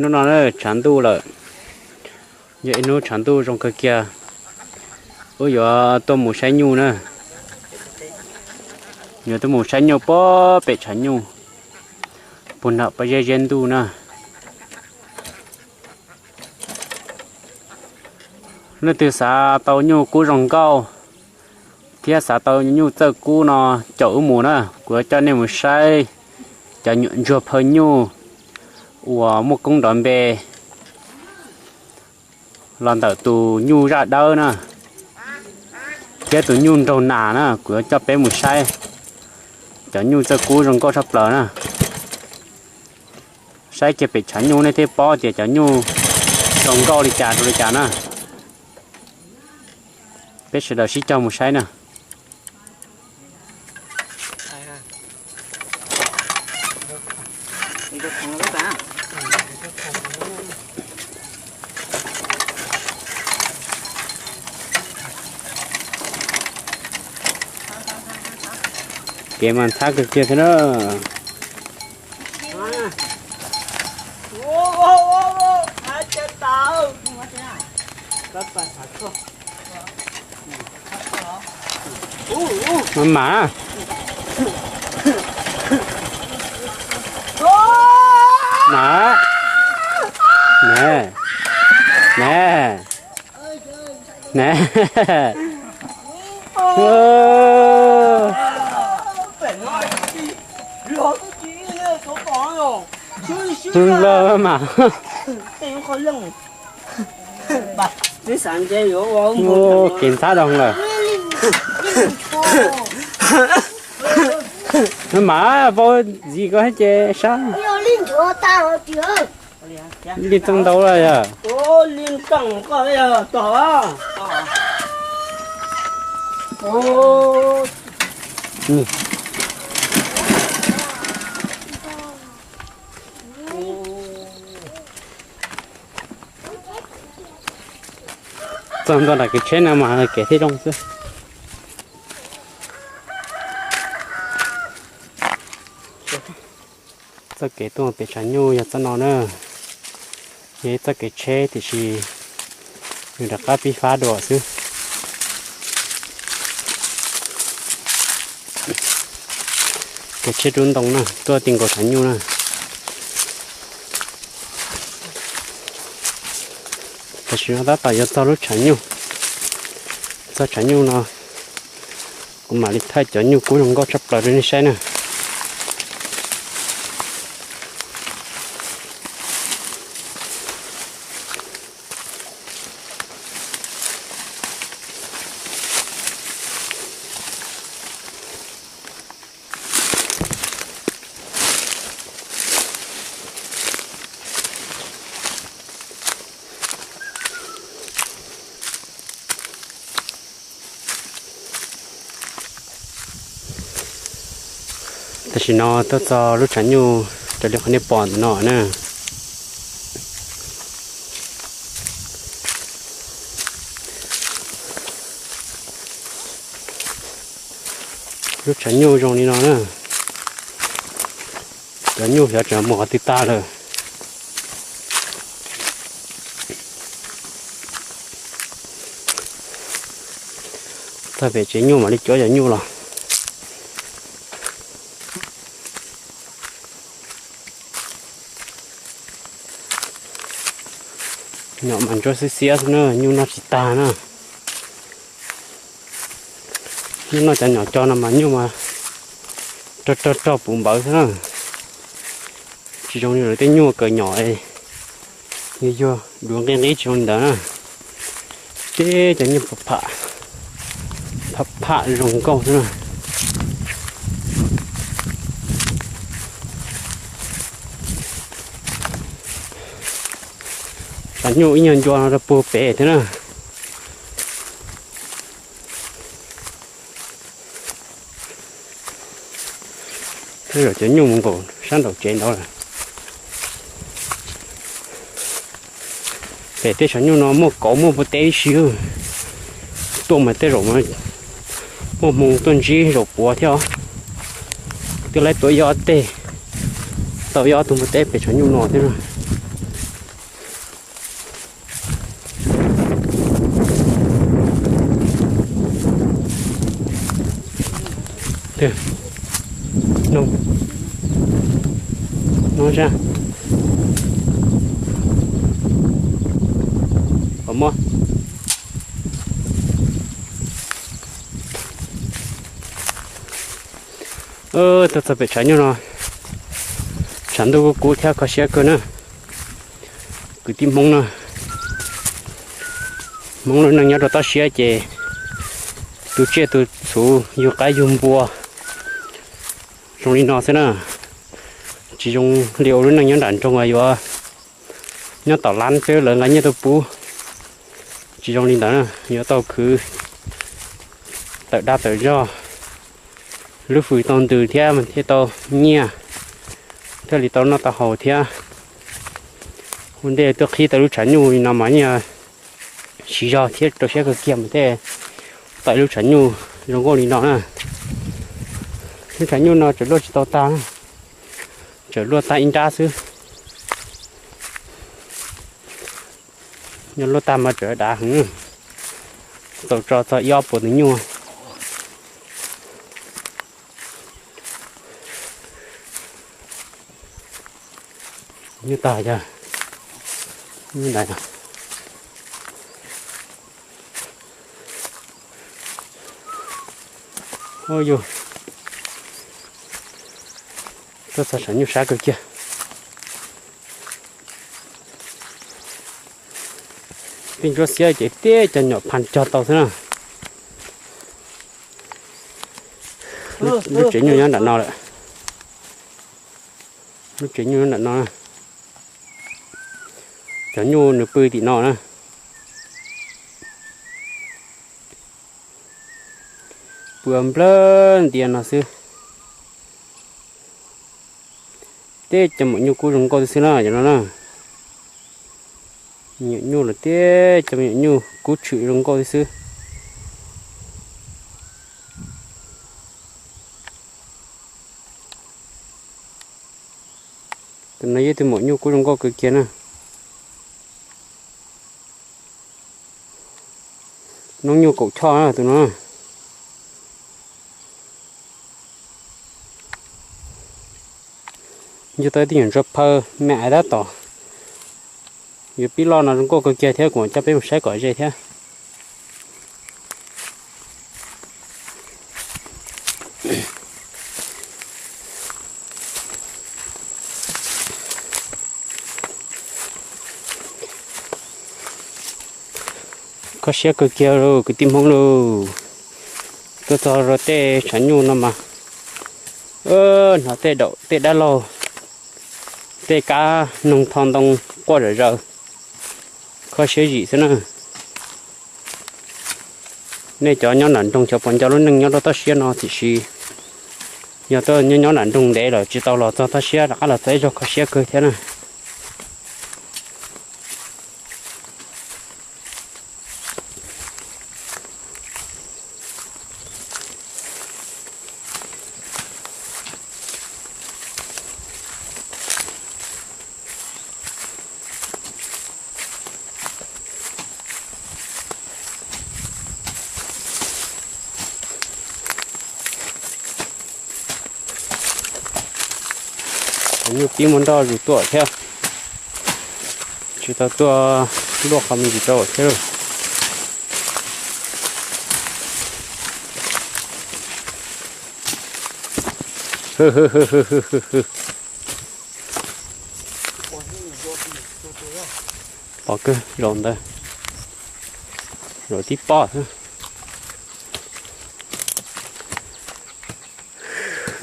Hnub no na tshav ntuj lawm, yog ib hnub tshav ntuj zoo kawg kiag. Wb yuav tuaj mus saib nyuj na, yuav tuaj mus saib nyuj puag pem tshav nyuj, puag nram pob zeb zeb ntuj na. Leej twg xav tau nyuj kub zoo nkauj thiab xav tau nyuj txawj kub no caum wb mus na, kuv yuav coj nej mus saib cov nyuam ntsuag phaw nyuj uas muaj koob nrov npe los ntawm tus nyuj zaj dawb na, thiab tus nyuj nraug nas na, kuv yuav coj peb mus saib cov nyuj txawj kub zoo nkauj tshaj plaws na. Saib kiag pem tshav nyuj nej thiaj paub tias cov nyuj zoo nkauj li cas rau li cas na. Peb sawv daws sib cog mus saib na. Kev mas ntxhab kawg kiag thiab na. Mas mam na. Mas. Ne. Ne. Ne. Lawm mas. Kev ntxhab dhau lawm. Mas vau ntxiv ko ces sab. Li txeej ntau lawm yog. Txog ntua nram kev tsheb no mas kev thiaj zoo xwb. Txoj kev tuaj pem tshav nyuj yog txoj no na. Yog ib txoj kev tsheb tiam sis nws rov qab pib fab dua xwb. Kev tsheb rub ntoo na, tuaj ti nkaus tshav nyuj na. Tam sim no tab tom yuav txog lub tshav nyuj. Txog tshav nyuj no kuv mam li thaij cov nyuj kub zoo nkauj tshaj plaws rau nej saib na. Tam sim no tuaj txog lub tshav nyuj raws li qhov nej pom ntawm no na. Lub tshav nyuj zoo li no na. Cov nyuj xyov tseem mus qhov twg tag lawm. Txog pem tsev nyuj mam li cuab cov nyuj los. Nyom mas ntsuab xiab xiab xwb na, nyuj noj tsis tag na. Nyuj noj cov nyom co no mas nyuj mas rog rog rog puv npawv xwb na. Tsis zoo li lawv tej nyuj kaw nyom, yog yog duav nqi nqib tsis zoo li ntawd na. Teb cov nyuj pham pham, pham pham zoo nkauj xwb na. Tshav nyuj ib nyuag ncua no rau puag pem thiab na. Tej zaum cov nyuj mus nkaum sab nraum tsev ntawd lawm. Pem tej tshav nyuj no muaj kauv muaj npua teb ib si. Tuaj mas tej zaum muaj hmoo tuaj ntsib zaum puav thiab. Twb laib tua ib ob teg, tau ib ob tug npua teb pem tshav nyuj no thiab na. Twg? Noog. Noog sab. Pom muab. Tuaj txog pem tshav nyuj no, tshav ntuj kuj kub thiab kho siab kawg na. Kwv tij Hmoob no, Hmoob lub neej nyob rau toj siab ces tu tsiaj tu txhuv yug qaib yug npua zoo li no xwb na. Tsis zoo li ua lub neej nyob nram nroog uas yuav nyob tom lab xwb lawv nqa nyiaj tuaj pub. Tsis zoo li ntawd na, yuav tau khwv tawm dag tawm zog, lub hws tau ntws thiab mas thiaj tau nyiaj, thiaj li tau noj tau haus thiab. Ua ntej tuaj qhib tau lub tshav nyuj li no mas yeej siv zog thiab rau siab kawg kiag mas thiaj tau lub tshav nyuj zoo nkauj li no na. Lub tshav nyuj no tseem luaj tsis tau tag, tseem luaj tag ib nrab xwb. Nyob luaj tag mas tseem dav heev, tau tso txog ib ob puas tus nyuj. Nyuj tag yog, nyuj ntawd. Ua yus, tuaj txog tshav nyuj sab kawg kiag. Peb ntsuab xiab ces tib cov nyuam phaj cog tau xwb na. Lub tsev nyuj nyob nram no lawm. Lub tsev nyuj nyob nram no. Cov nyuj nws pw tim no na. Pw nplawg ntias no xwb. Tib cov maum nyuj kub zoo nkauj xwb na, cov no na. Nyuam nyuj los tib cov nyuam nyuj kub tshwm zoo nkauj xwb. Tus no yog tus maum nyuj kub zoo nkauj kawg kiag na. Noob nyuj kaum choj tus no. Yug tau ib tug nyuam ntsuag phaw me ais tab tom yuav pib loj no zoo nkauj kawg kiag thiab, kuv mam coj peb mus saib kom ze thiab. Kho siab kawg kiag lauj kwv tij Hmoob lauj. Tuaj txog rau tej tshav nyuj no mas hnov tej daum tej dab laug, tej kab noog tho ntoo quaj zom zaws, kho siab zim xwb na. Nej cov nyob nram nroog xyov puas nco lub neej nyob rau toj siab no tiam sis yog tuaj nyob nyob nram nroog ntev lawm tsis tau los txog toj siab rov qab los txog ib zaug kho siab kawg thiab na. Cov nyuj pib muab nroj zus tuaj thiab, tsis tau tuaj luaj qhov me ntsis rau thiab. Pom kawg zaum ntawd, zaum tib pob xwb.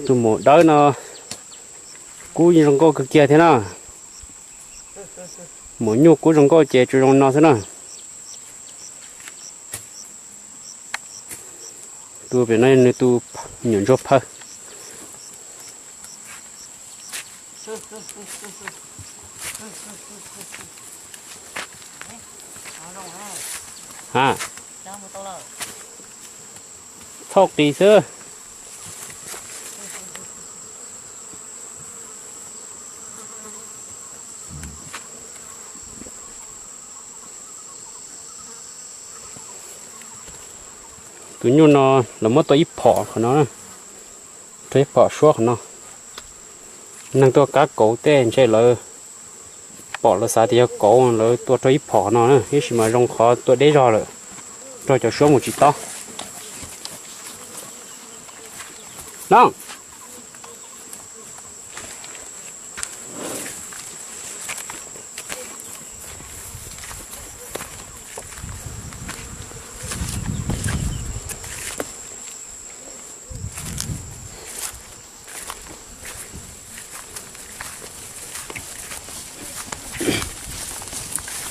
Tus maum dawb no kub zoo nkauj kawg kiag thiab na. Maum nyuj kub zoo nkauj ces tsuas zoo no xwb na. Tus pem no nws tus nyuam ntsuag phaw. Ha, txhob qis xwb. Tus nyuj no los muab tua ib phom qhov no. Rau ib phom suab qhov no. Neeg tuaj kab kauv tej ntshe lawv pom lawv xav tias yog kauv lawv tua rau ib phom no na, tab sis mas zoo qhov tua deb zog lawm, rau cov suab mus tsis tob. No.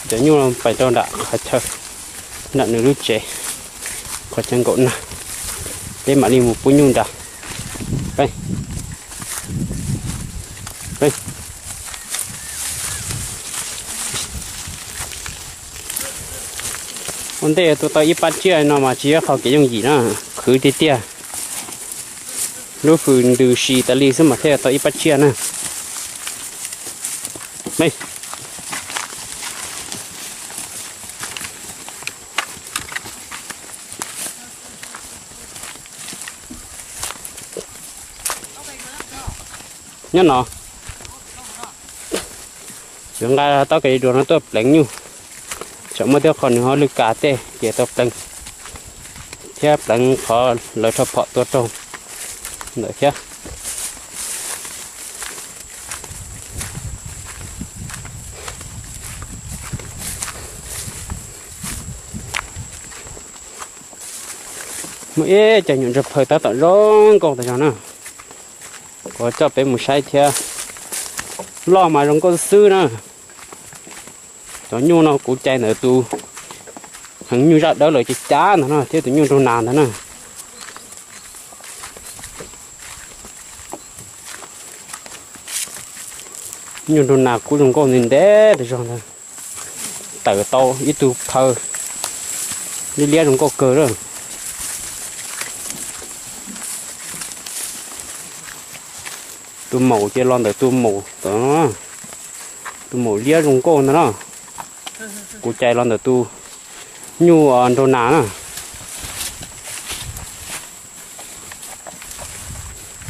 Cov nyuj pais rau nram qhov chaw, nram nws lub tsev, qhov chaw nkaum nag, peb mam li mus pub nyuj nrad. Ua ntej tua tau ib pab tsiaj no mas tsis yog qhov kev yooj yim na, khwv tiag tiag. Lub hws ntws si tas li xwb mas thiaj tau ib pab tsiaj na. Nyob no, yuav nqa tau kev dua no tuaj pleev nyuj, tsam muaj tej qho nws ho lwj kas tej ces tau pleev, thiab pleev qhov lawv rho phom tua raug ntawm thiab. Muaj ib co nyuam ntsuag phaw tab tom zoo nkauj tas zog na, kuv coj peb mus saib thiab. Loj mas zoo nkauj xwb na. Cov nyuj no kuv cais ntawm tus heev nyuj zaj dawb lawm ces cav ntag no thiab tus nyuj nraug nas ntag na. Nyuj nraug nas kuj zoo nkauj ntev ntev tas zog ntag. Tawm tau ib tug phaw liab liab zoo nkauj kawg lawm. Tus maum ces los ntawm tus maum, tus maum liab zoo nkauj ntag na. Kuv cais los ntawm tus nyuj nraug nas na.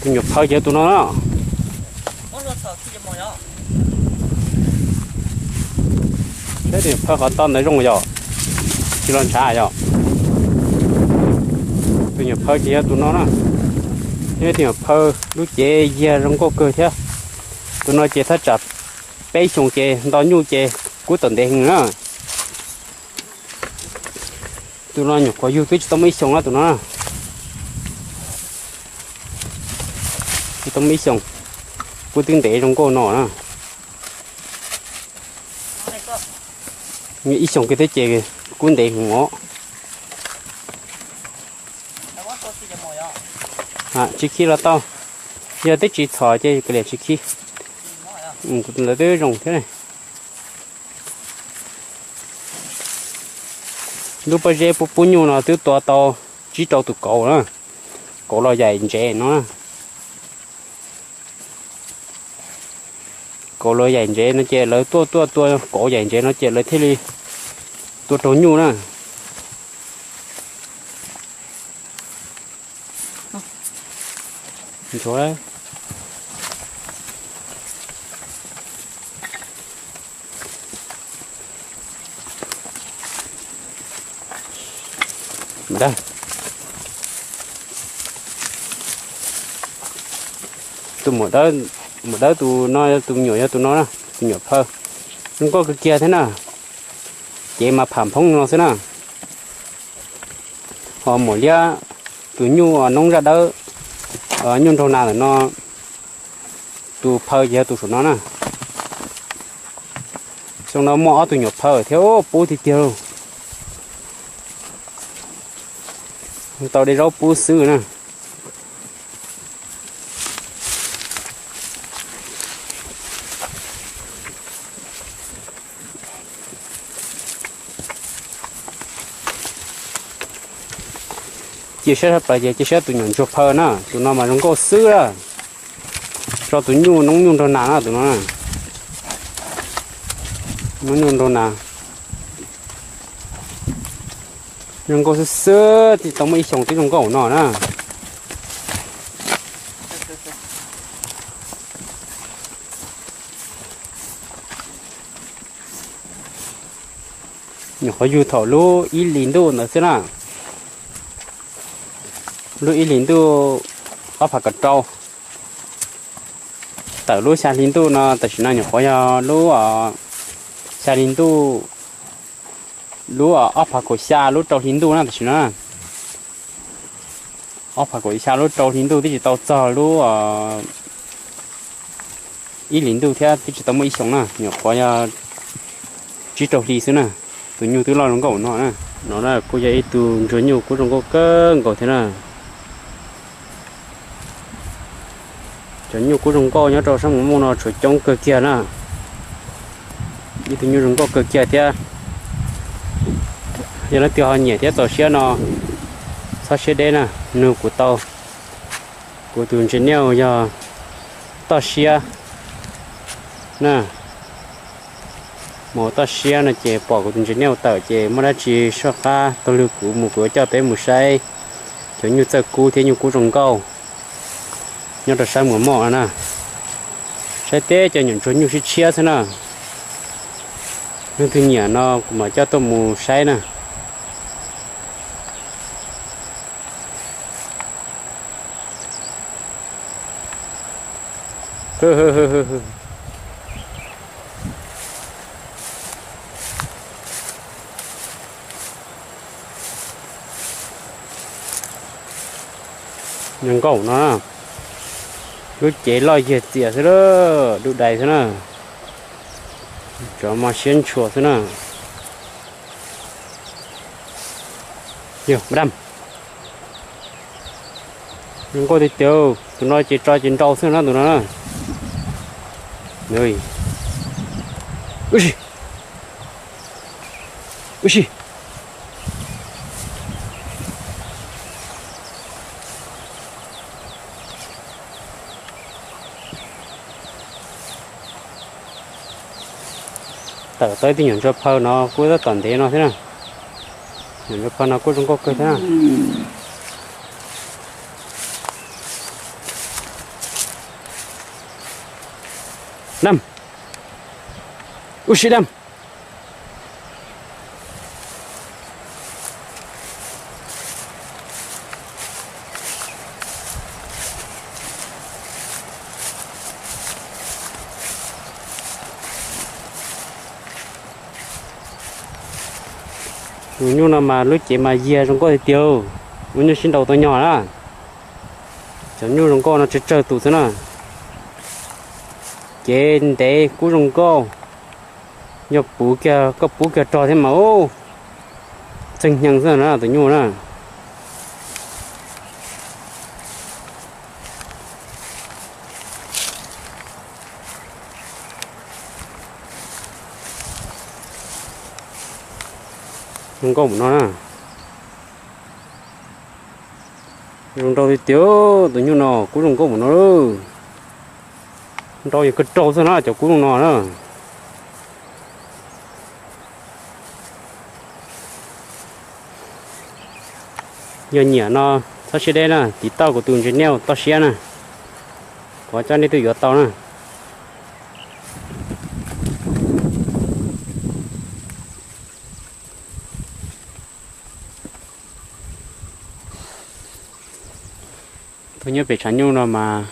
Tus nyuam phaw ces tus no na. Saib tus nyuam phaw qhov toj ntawd zoo yom, tsis los ntshav yom. Tus nyuam phaw ces yog tus no na. Tus nyuam phaw lub cev yiag zoo nkauj kawg thiab. Tus no ces thaj tsam peb xyoos ces nto nyuj ces kub tawm ntev heev na. Tus no nyuam qhuav yug twb tsis tau muaj ib xyoos na tus no. Tsis tau muaj ib xyoos, kub twb ntev zoo nkauj no na. Ib xyoos kiag thiab ces kub ntev heev os. Tsis khib los tau, yog twb tsis txhom ces kav liam tsis khib. Lawv twb zoo thiab ne. Lub pob zeb pub pub nyuj no twb tua tau tsib rau tus kauv na. Kauv los yaim ntsev no. Kauv los yaim ntsev no ces lawv tuaj tuaj tua kauv yaim ntsev no ces lawv thiaj li tua raug nyuj na. Tus maum dawb, tus no, tus me nyuam yog tus no na, tus nyuam phaw. Zoo nkauj kawg kiag thiab na. Cev mas pham phoob no xwb na. Ho maum liab, tus nyuj noob zaj dawb, nyuj nraug nas ntawm no, tus phaw ces yog tus saum no na. Xyoo no muaj ob tug nyuam phaw thiab pub tiag tiag lauj. Tau de zaub pub xwb na. Cia siab tshaj plaws ces cia siab tus nyuam ntsuag phaw na, tus no mas zoo nkauj xwb la. So tus nyuj noob nyuj nraug nas na tus no. Noob nyuj nraug nas. Zoo nkauj xwb xwb, tsis tau muaj ib xyoos twb zoo nkauj no na. Nyuam qhuav yug thaum lub ib hlis ntuj ntawd xwb na, lub ib hlis ntuj ob phav kaum rau. Tawm lub xya hli ntuj no tam sim no nyuam qhuav yog lub xya hli ntuj, lub ob phav kaum xya lub rau hli ntuj na tam sim no. Ob phav kaum xya lub rau hli ntuj twb tsis tau txog lub ib hlis ntuj thiab twb tsis tau muaj ib xyoos na, nyuam qhuav yog tsib rau hli xwb na. Tus nyuj twb loj zoo nkauj no na. No na kuj yog ib tug ntsuag nyuj kub zoo nkauj kawg nkaus thiab na. Cov nyuj kub zoo nkauj nyob rau sab Muas Mooj no tshuav coob kawg kiag na. Ib tug nyuj zoo nkauj kawg kiag thiab. Yog leej twg ho nyiam thiab txaus siab no, txhob siab deb na, nug kuv tau. Kuv tus channel yog Toj Siab na. Mus Toj Siab no ces pom kuv tus channel tawm ces muaj dab tsi soj qab taug lw kuv mus, kuv yuav coj peb mus saib cov nyuj txawj kub thiab nyuj kub zoo nkauj nyob rau sab Muas Mooj no na. Saib teb cov nyuam ntsuag nyuj sib tshiab xwb na. Leej twg nyiam no kuv mam coj tuaj mus saib na. Zoo nkauj no, lub cev loj yiag txias xwb lawm, dub dais xwb na. Tsov mas siab ntshua xwb na. Yog, madam. Zoo nkauj tiag tiag, tus no ces tso ces nrau xwb na tus no na. Ub si, ub si. Tawm tau ib tug nyuam ntsuag phaw no kuj tab tom ntev no thiab na. Nyuam ntsuag phaw no kuj zoo nkauj kawg thiab na. Dam, ub si dam. Tus nyuj no mas lub cev mas yiag zoo nkauj tiag tiag, ua nyuj sib nraus tau nyog na. Cov nyuj zoo nkauj no tsawg tsawg tus xwb na. Cev ntev kub zoo nkauj, yog puv kiag koj pub kiag rog thiab mas ub, txeeg hneev xwb na tus nyuj na. Zoo nkauj mus no na. Zoo nraug tiag tiag, tus nyuj no kub zoo nkauj mus no. Nraug yog kawg rau xwb na cov kub zoo no na. Yog nyiam no txhob siab deb na, tiv tauj kuv tus channel Toj Siab na, kuv coj nej tuaj yuav tau na. Tuaj nyob pem tshav nyuj no mas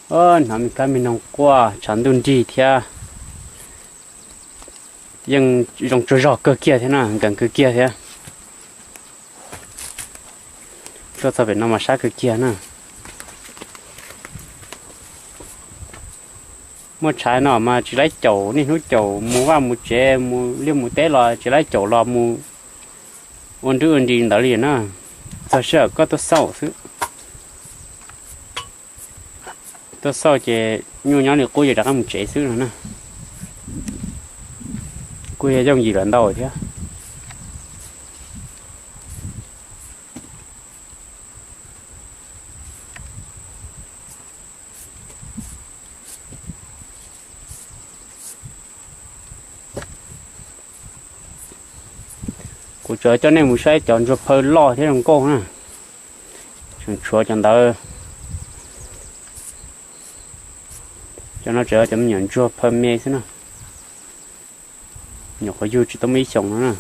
hnov me kab me noog quaj, tshav ntuj nrig thiab. Yeej zoo tsaug zog kawg kiag thiab na, nkees kawg kiag thiab. Tuaj txog pem no mas sab kawg kiag na. Muaj tshais no mas tsis laib caum, niaj hnub caum mus vaj mus tsev, mus liaj mus teb los tsis laib caum los mus ua nruj ua nris ntawd li na. Txog sij hawm koj tuaj xauj xwb. Tuaj xauj ces nyuj nyob li qub ces rov qab mus tsev xwb no na. Kuj yog yooj yim lawm ntau thiab. Kuv tsuas coj nej mus saib cov ntsuag phaw loj thiab zoo nkauj na. Tseem tshuav cov ntawd. Cov no tseem cov me nyuam ntsuag phaw me xwb na. Nyuam qhuav yug tsis tau muaj ib xyoos no na.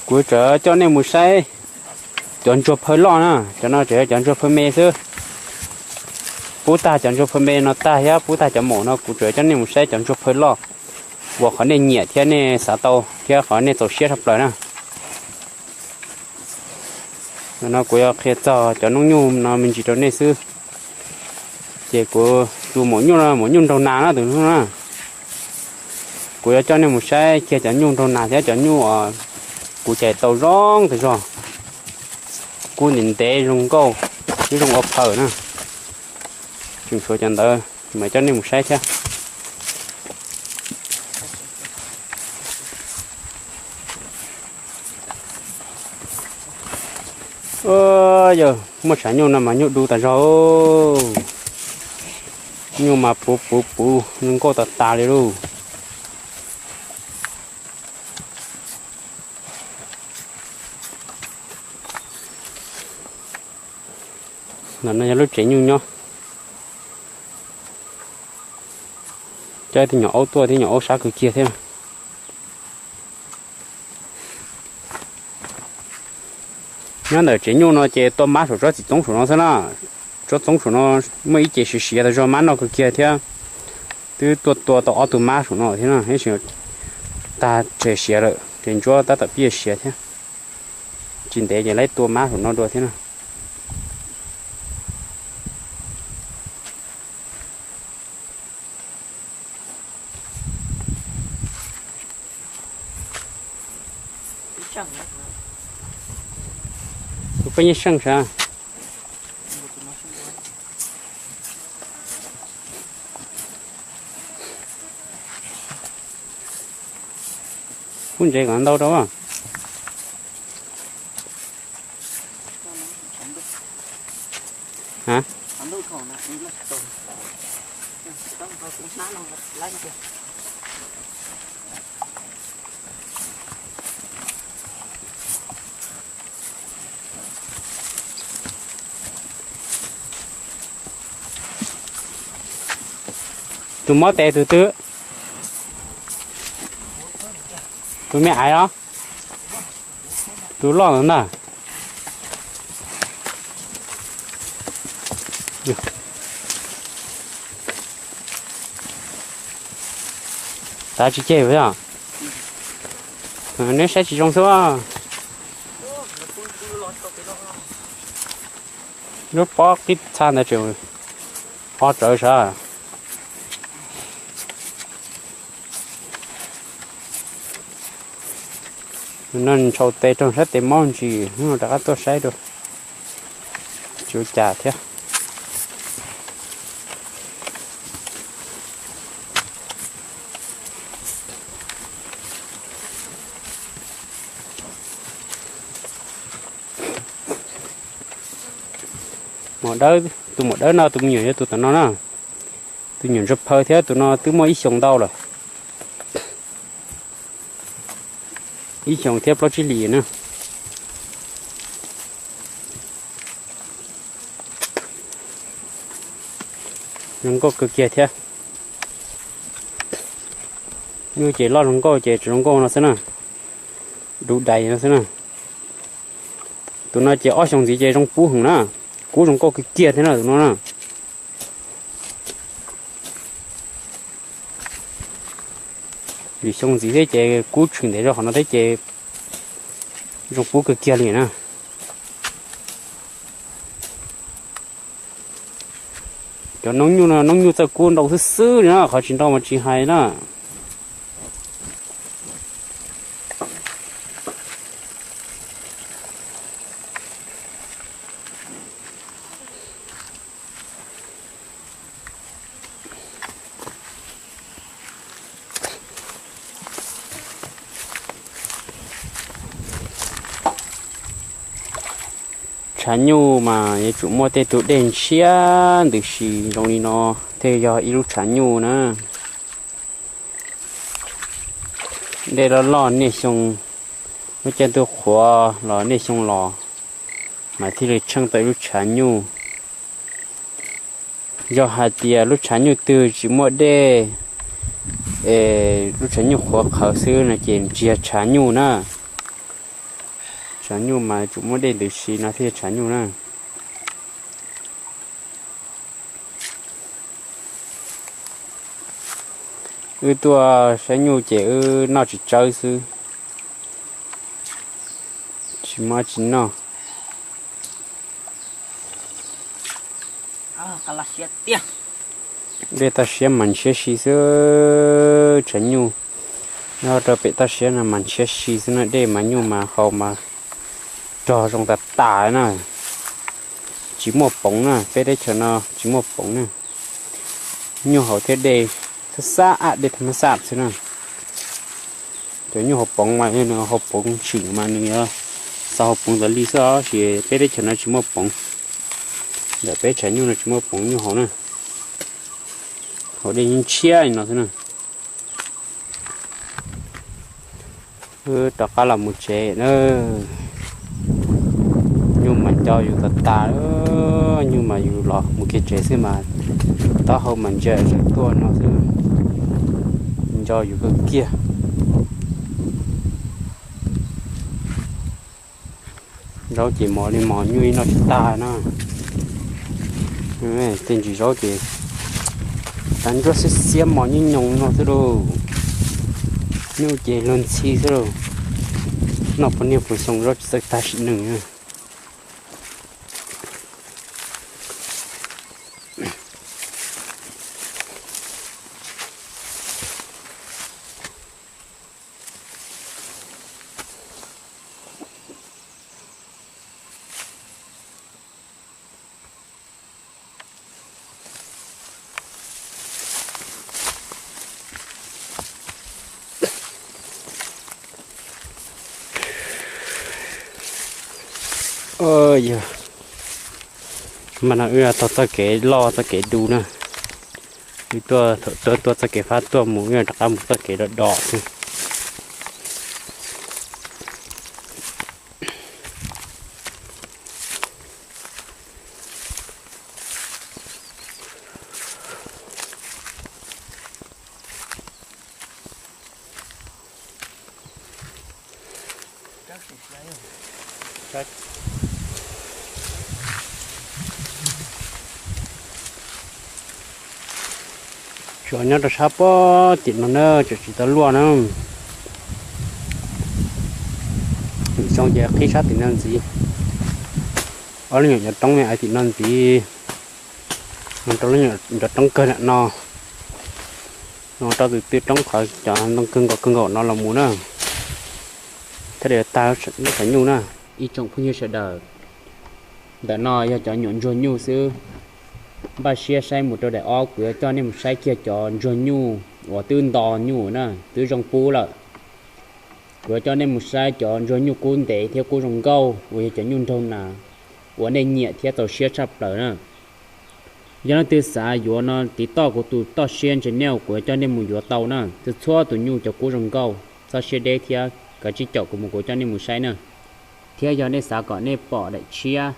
Kuv tseem coj nej mus saib cov ntsuag phaw loj na, cov no tseem yog cov ntsuag phaw me xwb. Pub tag cov ntsuag phaw me no tag thiab pub tag cov maum no kuv tseem coj nej mus saib cov ntsuag phaw loj uas qhov nej nyiam thiab nej xav tau thiab qhov nej txaus siab tshaj plaws na. No kuv yuav qhia txog cov noob nyuj no me ntsis rau nej xwb. Ces kuv tus maum nyuj no maum nyuj nraug nas na tus no na. Kuv yuav coj nej mus saib kiag cov nyuj nraug nas thiab cov nyuj kuv cais tau zoo tas zog. Kub ntev ntev zoo nkauj, twb zoo ua phawm na. Tseem tshuav cov ntawd mas coj nej mus saib thiab. Yog muaj tshav nyuj no mas nyuj du tas zog. Nyuj mas puv puv puv zoo nkauj tas tas li lauj. Ntawm no yog lub tsev nyuj nyob. Coj ib tug nyuam aub tuaj thiab, nyuam aub sab kawg kiag thiab. Nyob ntawm tsev nyuj no ces tua mab saum tsob txiv txoob saum no xwb na. Tsob txoob saum no muaj ib ce siav siav tas zog, mab noj kawg kiag thiab. Twb tuaj tua tau ob tug mab saum no thiab na, tab sis tag tseg siav lawm, ces ntsuab tab tom pib siav thiab. Tsis ntev ces lawv tua mab saum no dua thiab na. Tus poj niam seej sav. Kub ntsev kom ntau rau. Tus mob tes tus twg? Tus me aiv los? Tus loj ntawd ntag. Tav tsis ceg os. Neb saib tsis zoo xwb. Lub pob qib txha ntawd tseem o rawv sav. No ntshaus tes raug sab tes mob ntsis, hnub no rov qab tuaj saib dua. Tsis ua cas thiab. Maum dawb, tus maum dawb no tus me nyuam yog tus tom no na. Tus nyuam ntsuag phaw thiab tus no twb muaj ib xyoos ntau lawm. Ib xyoos thiab plaub tsib hlis na. Zoo nkauj kawg kiag thiab. Nyuj ces loj zoo nkauj ces tseem zoo nkauj no xwb na. Dub dais no xwb na. Tus no ces ob xyoos ntxiv ces zoo pub heev na. Kub zoo nkauj kawg kiag thiab na tus no na. Lwm xyoo ntxiv thiab ces kub tshwm ntev zog qhov no thiab ces zoo pub kawg kiag li na. Cov noob nyuj no noob nyuj txawj kub ntau xwb xwb li na, qhov tsis ntau mas tsis hais na. Tshav nyuj mas yuav tsum muaj tej tug dej ntshiab ntws si zoo li no thiaj yog ib lub tshav nyuj na. Dej loj loj niaj xyoo, lub caij ntuj qhuav los niaj xyoo los mas thiaj li tsheej tau lub tshav nyuj. Yog hais tias lub tshav nyuj twg tsis muaj dej, es lub tshav nyuj qhuav qhawv xwb no ces tsis yog tshav nyuj na. Tshav nyuj mas tsuas muaj dej ntws si no thiaj tshav nyuj na. Wb tuaj saib nyuj ces wb noj tsis tsawb xwb, tsis muaj tsis noj. Dej toj siab mas ntshiab si xwb, tshav nyuj nyob rau pem toj siab no mas ntshiab si xwb na, dej mas nyuj mas haus mas rog zoo tas tas na. Tsis muaj poov na, peb teb chaws no tsis muaj poov na. Nyuj haus thiab dej xab xab, dej thaj ma xaj xwb na. Cov nyuj haus poov mas yog nws haus poov tsim mas nws yuav xav haus poov tas li xwb os, tab sis peb teb chaws no tsis muaj poov. Ntawm peb tshav nyuj no tsis muaj poov nyuj haus na. Haus dej ntshiab li no xwb na. Wb rov qab los mus tsev na. Nyuj mas nco yus tas tas, nyuj mas yus los mus kiag tsev xwb mas taub hau mas ntsia zam tuaj no xwb, nco yus kawg kiag. Zaub ces mos li mos, nyuj ib noj tsis tag na. Tej ntsis zaub ces tag nruab xiab xiab mos nyob nyoos no xwb lauj. Nyuj ces luag ntxhi xwb lauj. Noj puas niaj puas xyoo zaub tsis txawj tag sim neej. Yog mas no wb taug txoj kev loj txoj kev du na. Wb tuaj thaum tuaj txoj kev fab tuaj mus, wb rov qab mus txoj kev do do xwb. Tsuas nyob rau sab pem tim no na, tseem tsis tau luaj na. Xyoo ces qhib sab tim no ntxiv. Ob lub nyuam cov roob me aiv tim no ntxiv, rau lub nyuam cov roob kawg nram no, no rau tus twg roob qhov cov ntoo kawg nkaus kawg nkaus no los mus na, thiaj li tag lub tshav nyuj na. Ib tsoom phooj ywg sawv daws, ntawm no yog cov nyuam ntsuag nyuj xwb. Npaj siab saib mus rau daim ob kuv yuav coj nej mus saib kiag cov ntsuag nyuj uas twb nto nyuj na, twb zoo pub lawm. Kuv yuav coj nej mus saib cov ntsuag nyuj kub ntev thiab kub zoo nkauj uas yog cov nyuj nraug nas uas nej nyiam thiab txaus siab tshaj plaws na. Yog leej twg xav yuav no tiv toj kuv tus toj siab channel, kuv yuav coj nej mus yuav tau na. Txhua txhua tus nyuj cov kub zoo nkauj, txhob siab deb thiab kav tsij caum kuv mus, kuv coj nej mus saib na. Thiab yog nej xav kom nej pom daim tshiab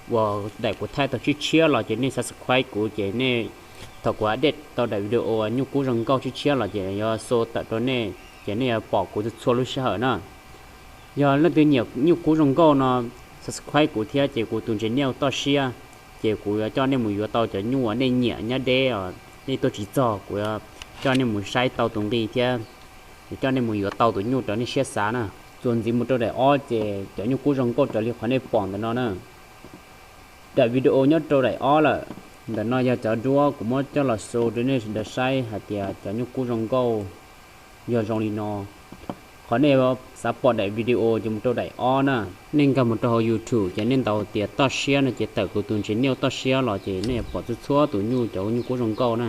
uas daim kuv thaij tau tshiab tshiab los ces nej subscribe kuv ces nej, thaum kuv update tau daim video nyuj kub zoo nkauj tshiab tshiab los ces yuav show tawm rau nej ces nej yuav pom kuv txhua txhua lub sij hawm na. Yog leej twg nyiam nyuj kub zoo nkauj no subscribe kuv thiab ces kuv tus channel toj siab, ces kuv yuav coj nej mus yuav tau cov nyuj uas nej nyiam nyob deb os, nej tuaj tsis txog, kuv yuav coj nej mus saib tau tus nqi thiab yuav coj nej mus yuav tau tus nyuj raws nej siab xav na. Txuas ntxiv mus rau daim ob ces cov nyuj kub zoo nkauj raws li qhov nej pom ntawm no na. Daim video nyob rau daim ob lawm. Ntawm no yog cov duab kuv muab coj los show rau nej sawv daws saib hais tias cov nyuj kub zoo nkauj yog zoo li no. Qhov nej xav pom daim video ces mus rau daim ob na. Nej nkag mus rau hauv YouTube ces nej ntaus tias toj siab no ces tawm kuv tus channel toj siab los ces nej yuav pom txhua txhua tus nyuj cov nyuj kub zoo nkauj na.